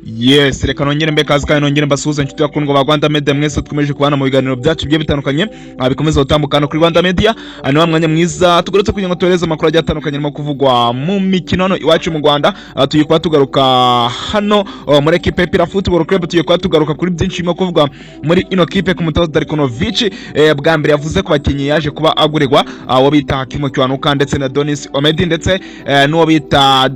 Yes, reka nongere mbe kazi kandi nongere mbasuhuze, inshuti bakundwa ba Rwanda Media mwese dukomeje kubana mu biganiro byacu bigiye bitandukanye bikomeza gutambuka hano kuri Rwanda Media. Ni wa mwanya mwiza tugarutse kugira ngo tuhereze amakuru agiye atandukanye arimo kuvugwa mu mikino hano iwacu mu Rwanda. Tugiye kuba tugaruka hano, oh, muri ekipe APR Football Club. Tugiye kuba tugaruka kuri byinshi birimo kuvugwa muri ino kipe, ku mutoza Darko Novic. Bwa mbere yavuze ku bakinnyi yaje kuba agurirwa, uwo bita Hakimu Kiwanuka ndetse na Denis Omedi ndetse n'uwo bita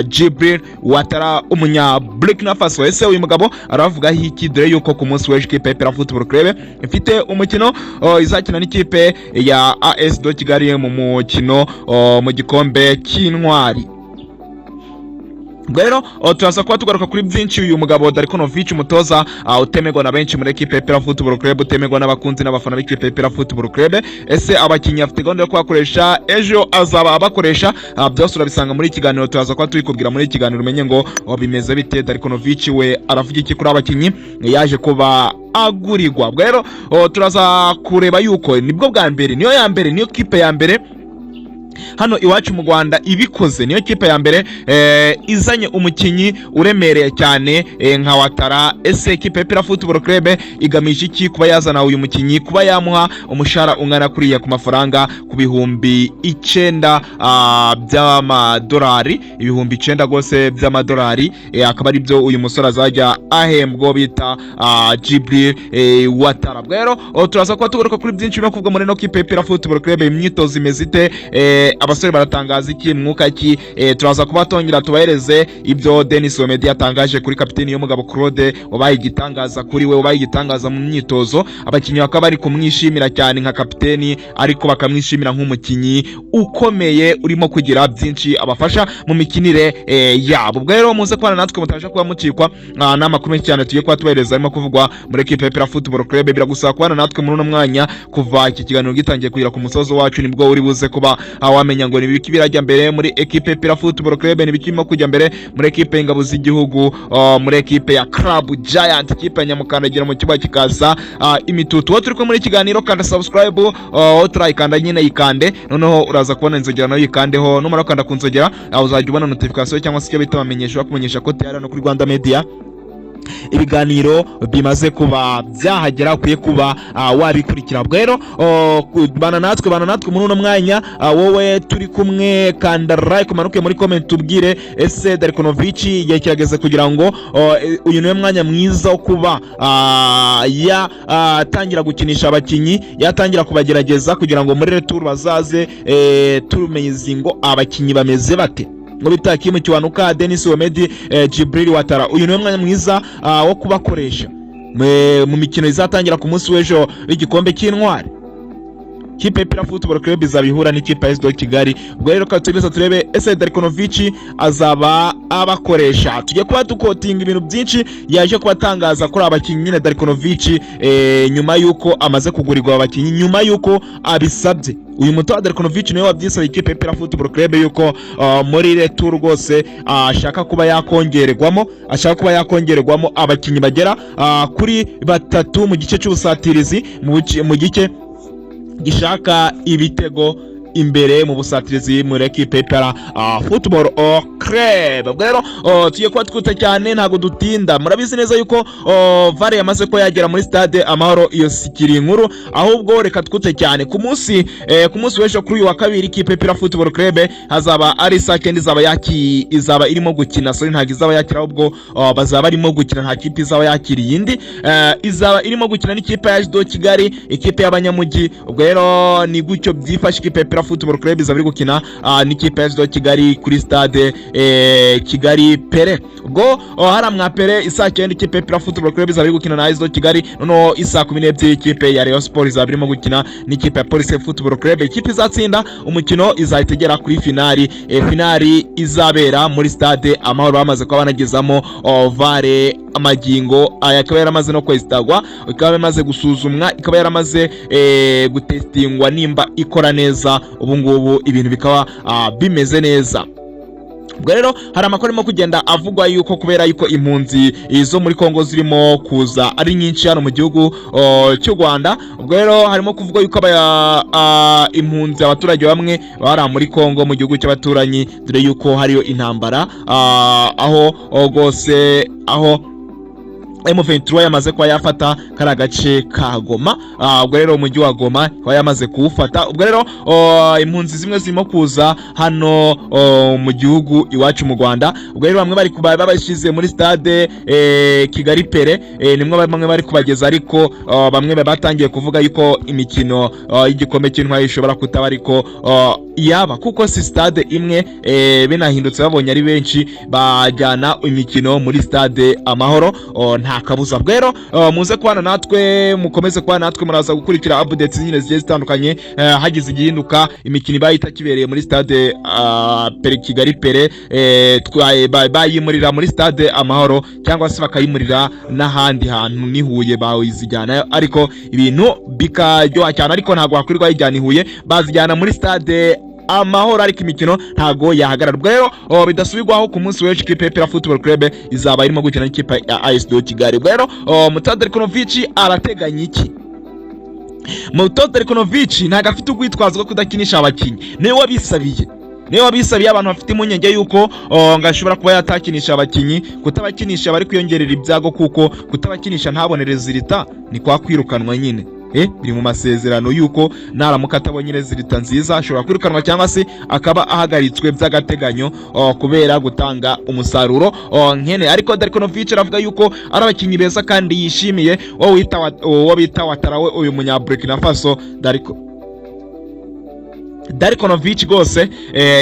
Djibril Ouattara, umunya Burkina Faso. Ese uyu mugabo aravugaho iki, dore yuko ku munsi w'ejo ikipe APR Football Club ifite umukino, oh, izakina n'ikipe ya AS de Kigali mu mukino, oh, mu gikombe cy'intwari? Ubwo rero, oh, turaza kuba tugaruka kuri byinshi uyu mugabo Darko Novic, umutoza utemerwa na benshi muri ekipe APR Football Club, utemerwa n'abakunzi n'abafana b'ikipe APR Football Club. Ese abakinnyi afite gahunda yo kubakoresha? Ejo azaba abakoresha? Byose urabisanga muri iki kiganiro, turaza kuba tubikubwira muri iki kiganiro, umenye ngo, oh, bimeze bite, Darko Novic we aravuga iki kuri abakinnyi yaje kuba agurirwa. Ubwo rero, oh, turaza kureba yuko nibwo bwa mbere, niyo ya mbere, niyo kipe ya mbere hano iwacu mu Rwanda ibikoze, niyo kipe ya mbere izanye umukinnyi uremereye cyane nka Ouattara. Ese ekipe ya APR Football Club igamije iki kuba yazana uyu mukinnyi, kuba yamuha umushahara ungana kuriya ku mafaranga, ku 9000 by'amadolari, 9000 rwose by'amadolari, akaba ari byo uyu musore azajya ahembwa bita Djibril Ouattara? Ubwo rero, oh, turaza kuba tugaruka kuri byinshi no kuvuga muri ino kipe ya APR Football Club. Imyitozo imeze ite? Abasore baratangaza iki, mwuka ki? Turaza kuba tongera tubahereze ibyo Denis Omedi yatangaje kuri kapiteni y'umugabo Claude, wabaye igitangaza kuri we, wabaye igitangaza mu myitozo. Abakinnyi bakaba bari kumwishimira cyane nka kapiteni, ariko bakamwishimira nk'umukinnyi ukomeye urimo kugira byinshi abafasha mu mikinire yabo. Ubwo rero muze kubana natwe, mutaje kuba mucikwa n'amakuru menshi cyane tugiye kuba tubahereza arimo kuvugwa muri ekipe ya APR Football Club. Biragusaba kubana natwe muri uno mwanya kuva iki kiganiro gitangiye kugera ku musozo wacu, nibwo uri buze kuba wamenya ngo ni ibiki birajya mbere muri ekipe ya APR Football Club, ni ibiki birimo kujya mbere muri ekipe y'ingabo z'igihugu, muri ekipe ya Club Giant, ikipe ya nyamukandagira mu kibuga kikaza imitutu. Wowe turi kumwe muri kiganiro, kanda subscribe, utarayikanda nyine yikande, noneho uraza kubona inzogera, nayo yikandeho. Numara gukanda ku nzogera, uzajya ubona notification cyangwa se icyo bita amamenyesho bakumenyesha ko tayari no kuri Rwanda Media ibiganiro bimaze kuba byahagera, ukwiye kuba wabikurikira. Ubwo rero, oh, bana natwe, bana natwe muri uno mwanya. Wowe turi kumwe, kanda like, umanuke muri comment tubwire: ese Darko Novic igihe kirageze kugira ngo, oh, uyu niwe mwanya mwiza wo kuba yatangira gukinisha abakinnyi, yatangira kubagerageza kugira ngo muri retour bazaze tumenye ngo abakinnyi bameze bate, ngo bita Hakimu Kiwanuka, Denis Omedi, Djibril Ouattara? Uyu niwe mwanya mwiza wo kubakoresha mu mikino izatangira ku munsi w'ejo w'igikombe cy'intwari, kipe ya APR Football Club izaba ihura n'ikipe ya AS Kigali. Ubwo rero reka tugeze turebe ese Darko Novic azaba abakoresha. Tugiye kuba dukotinga ibintu byinshi yaje kuba atangaza kuri abakinnyi nyine Darko Novic, nyuma yuko amaze kugurirwa abakinnyi, nyuma yuko abisabye. Uyu mutoza Darko Novic niwe wabyisabye ikipe ya APR Football Club yuko muri retour rwose ashaka kuba yakongererwamo, ashaka kuba yakongererwamo abakinnyi bagera kuri batatu mu gice cy'ubusatirizi, mu gice gishaka ibitego imbere mu busatirizi muri ekipe APR Football Club. Ubwo rero, oh, tugiye kuba twita cyane, ntabwo dutinda. Murabizi neza yuko, oh, VAR yamaze ko yagera muri Stade Amahoro, iyo sikiri inkuru. Ahubwo reka twute cyane ku munsi w'ejo, kuri uyu wa kabiri, ikipe APR Football Club hazaba ari saa 9, izaba yaki izaba irimo gukina, sorry, ntabwo izaba yakira, ahubwo, oh, bazaba barimo gukina, nta kipe izaba yakiriye indi. Izaba irimo gukina n'ikipe ya AS Kigali, ikipe y'abanyamujyi. Ubwo rero ni gutyo byifashe, ikipe ya APR Football Club izaba iri gukina n'ikipe ya AS Kigali kuri Stade Kigali Pele. Ubwo, oh, hariya mwa Pele, isaa 9 ikipe ya APR Football Club izaba iri gukina na AS Kigali. Noneho isaa 12 ikipe ya Rayon Sport izaba irimo gukina n'ikipe ya Police Football Club. Ikipe izatsinda umukino izahita igera kuri finali, finali izabera muri Stade Amahoro. Bamaze kuba banagezamo, oh, VAR amagingo aya, akaba yaramaze no kwesitagwa, ikaba yamaze gusuzumwa, ikaba yaramaze gutestingwa nimba ikora neza. Ubu ngubu ibintu bikaba bimeze neza. Ubwo rero hari amakuru arimo kugenda avugwa yuko kubera yuko impunzi zo muri Kongo zirimo kuza ari nyinshi hano mu gihugu cy'u Rwanda, ubwo rero harimo kuvugwa yuko impunzi, abaturage bamwe bari muri Kongo, mu gihugu cy'abaturanyi, dore yuko hariyo intambara, aho rwose aho M23 yamaze kuba yafata kariya gace ka Goma. Ubwo rero umujyi wa Goma kuba yamaze kuwufata. Ubwo rero impunzi zimwe zirimo kuza hano mu gihugu iwacu mu Rwanda. Ubwo rero bamwe bari kuba babashyize muri stade Kigali Pele, nimwe bamwe bari kubageza, ariko bamwe batangiye kuvuga yuko imikino y'igikombe cy'intwari ishobora kutaba, ariko yaba kuko si stade imwe, binahindutse babonye ari benshi bajyana imikino muri Stade Amahoro, nta kabuza. Ubwo rero muze kubana natwe, mukomeze kubana natwe, muraza gukurikira updates nyine zigiye zitandukanye. Hagize igihinduka, imikino ibaye itakibereye muri stade Pele, Kigali Pele, bayimurira muri Stade Amahoro cyangwa se bakayimurira n'ahandi hantu, ni Huye bayizijyana, ariko ibintu bikaryoha cyane. Ariko ntabwo wakwirirwa bayijyana i Huye, bazijyana muri Stade Amahoro, ariko imikino ntago yahagarara. Ubwo rero bidasubirwaho, ku munsi w'ejo ikipe ya APR Football Club izaba irimo gukina n'ikipe ya AS de Kigali. Ubwo rero Mutoza Darkonovic arateganya iki? Mutoza Darkonovic ntabwo afite urwitwazo rwo kudakinisha abakinnyi, niwe wabisabiye, niwe wabisabiye. Abantu bafite impungenge yuko ngo ashobora kuba yatakinisha abakinnyi, kutabakinisha bari kwiyongerera ibyago, kuko kutabakinisha ntabone résultat ni kwa kwirukanwa nyine. Biri mu masezerano yuko naramuka atabonye résultat nziza ashobora kwirukanwa cyangwa se akaba ahagaritswe by'agateganyo kubera gutanga umusaruro nkene. Ariko Darkonovic aravuga yuko ari abakinnyi beza kandi yishimiye uwo bita Ouattara we, uyu munya Burkina Faso. Darkonovic rwose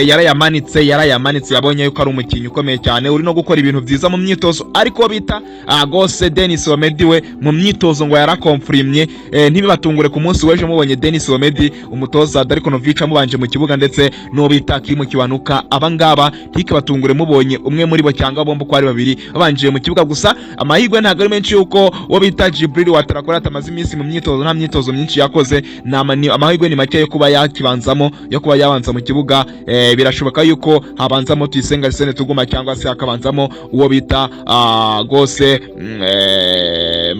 yarayamanitse, yarayamanitse, yabonye yuko ari umukinnyi ukomeye cyane uri no gukora ibintu byiza mu myitozo. Ariko bita rwose Denis Omedi we mu myitozo ngo yarakomfurimye. Ntibibatungure ku munsi w'ejo mubonye Denis Omedi, umutoza Darkonovic amubanje mu kibuga, ndetse n'uwo bita Hakim Kiwanuka. Abangaba ntikabatungure mubonye umwe muri bo cyangwa bombi uko ari babiri babanje mu kibuga. Gusa amahirwe ntabwo ari menshi yuko uwo bita Djibril Ouattara atamaze iminsi mu myitozo, nta myitozo myinshi yakoze, amahirwe ni make yo kuba yakibanzamo, yo kuba yabanza mu kibuga. Birashoboka yuko habanzamo Tuyisenge Arsene Tuguma cyangwa se hakabanzamo uwo bita rwose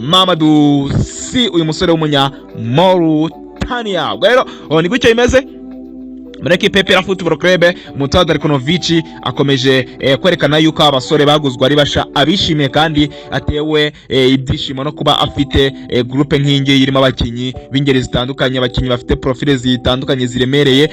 Mamadou Sy, uyu musore w'umunya Mauritania. Ubwo rero ni gutyo bimeze muri ekipe APR Football Club. Umutoza Darkonovic akomeje kwerekana yuko abasore baguzwe ari basha, abishimiye kandi atewe ibyishimo no kuba afite groupe nk'ingiyi irimo abakinnyi b'ingeri zitandukanye, abakinnyi bafite profile zitandukanye ziremereye,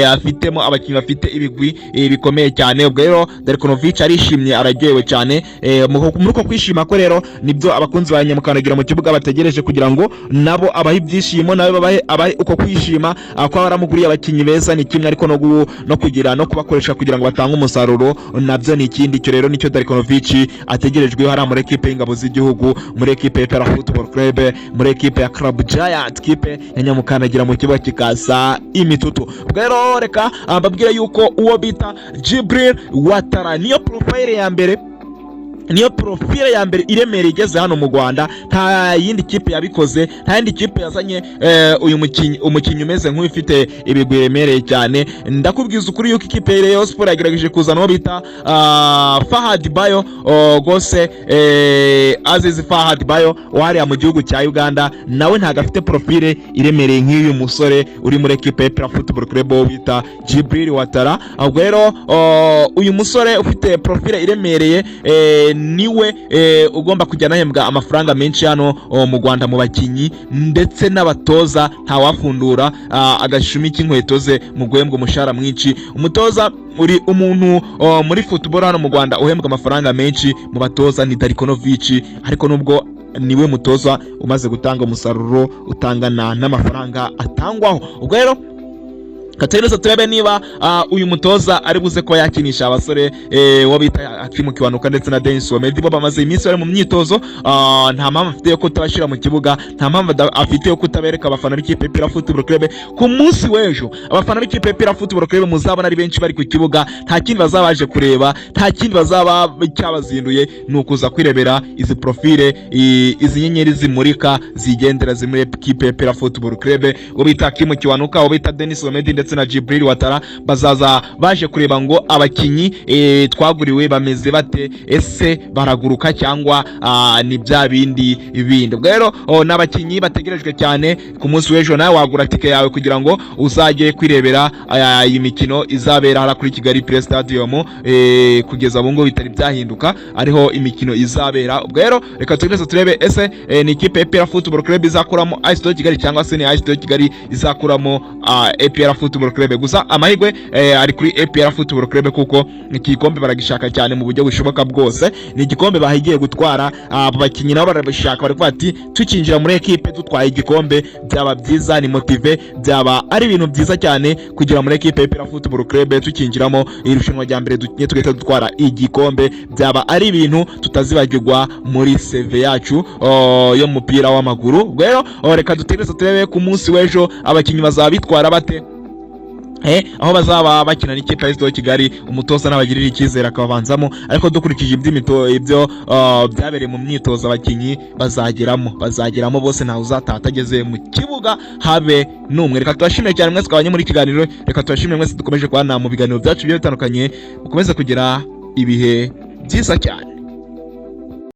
afitemo abakinnyi bafite ibigwi bikomeye cyane. Ubwo rero Darkonovic arishimye, araryohewe cyane. Muri uko kwishima ko rero nibyo abakunzi ba Nyamukandagira mu kibuga bategereje kugira ngo nabo abahe ibyishimo, nabo abahe uko kwishima. Kuba baramuguriye abakinnyi beza ni kimwe, ariko no kugira no kubakoresha kugira ngo batange umusaruro nabyo ni ikindi. Icyo rero nicyo Darkonovic ategerejweho hariya muri ekipe y'ingabo z'igihugu, muri ekipe ya APR Football Club, muri ekipe ya Club Giant, kipe ya Nyamukandagira mu kibuga kikaza imitutu. Ubwo rero reka mbabwire yuko uwo bita Djibril Ouattara niyo profile ya mbere, niyo profile ya mbere iremereye igeze hano mu Rwanda. Nta yindi kipe yabikoze, nta yindi kipe yazanye uyu mukinnyi, umukinnyi umeze nk'ufite ibigwi biremereye cyane. Ndakubwiza ukuri yuko ikipe ya Rayon Sport yagerageje kuzana uwo bita Fahad Bayo, rwose Aziz Fahad Bayo wariya mu gihugu cya Uganda, nawe ntabwo afite profile iremereye nk'uyu musore uri muri ekipe ya APR Football Club, uwo bita Djibril Ouattara. Ahubwo rero uyu musore ufite profile iremereye niwe ugomba kujya anahembwa amafaranga menshi hano mu Rwanda mu bakinnyi ndetse n'abatoza. Ntawafundura agashumi k'inkweto ze mu guhembwa umushahara mwinshi. Umutoza uri umuntu muri football hano mu Rwanda uhembwa amafaranga menshi mu batoza ni Darkonovic, ariko nubwo niwe mutoza umaze gutanga umusaruro utangana n'amafaranga atangwaho. Ubwo rero katereza turebe niba uyu mutoza ari buze ko yakinisha abasore wo bita Hakim Kiwanuka ndetse na Denis Omedi. Bo bamaze iminsi bari mu myitozo, nta mpamvu afite yo kutabashyira mu kibuga, nta mpamvu afite yo kutabereka abafana b'ikipe APR Football Club. Ku munsi w'ejo abafana b'ikipe APR Football Club muzabona ari benshi bari ku kibuga, nta kindi bazaba baje kureba, nta kindi bazaba cyabazinduye, ni ukuza kwirebera izi profile, izi nyenyeri zimurika zigendera ziri muri ekipe APR Football Club, uwo bita Hakim Kiwanuka, uwo bita Denis Omedi. ndetse na Djibril Ouattara bazaza baje kureba ngo abakinyi twaguriwe bameze bate, ese baraguruka cyangwa ni bya bindi bindi. Ubwo rero ni abakinyi bategerejwe cyane ku munsi w'ejo. Nawe wagura tike yawe kugira ngo uzajye kwirebera iyi mikino izabera hariya kuri Kigali Pelé Stadium. Kugeza ubu ngubu bitari byahinduka, ariho imikino izabera. Ubwo rero reka tugereze turebe ese ni ikipe ya APR Football Club izakuramo AS de Kigali cyangwa se ni AS de Kigali izakuramo APR Football Club. Gusa amahirwe ari kuri APR Football Club, kuko iki gikombe baragishaka cyane mu buryo bushoboka bwose. Ni igikombe bahigiye gutwara. Abo bakinnyi nabo barabishaka, bari kuvuga ati tukinjira muri ekipe dutwaye igikombe byaba byiza, ni motive, byaba ari ibintu byiza cyane kugira muri ekipe ya APR Football Club tukinjiramo irushanwa rya mbere dukinye tugahita dutwara igikombe, byaba ari ibintu tutazibagirwa muri CV yacu yo mu mupira w'amaguru. Ubwo rero reka dutegereze turebe ku munsi w'ejo abakinnyi bazaba bitwara bate aho bazaba bakina n'ikipe ya AS Kigali, umutoza n'abagirira icyizere akababanzamo. Ariko dukurikije ibyo byabereye mu myitozo, abakinnyi bazageramo bose, ntawe uzataha atageze mu kibuga habe n'umwe. Reka tubashimire cyane mwese twabanye muri kiganiro, reka tubashimire mwese dukomeje kubana mu biganiro byacu bigiye bitandukanye. Mukomeze kugira ibihe byiza cyane.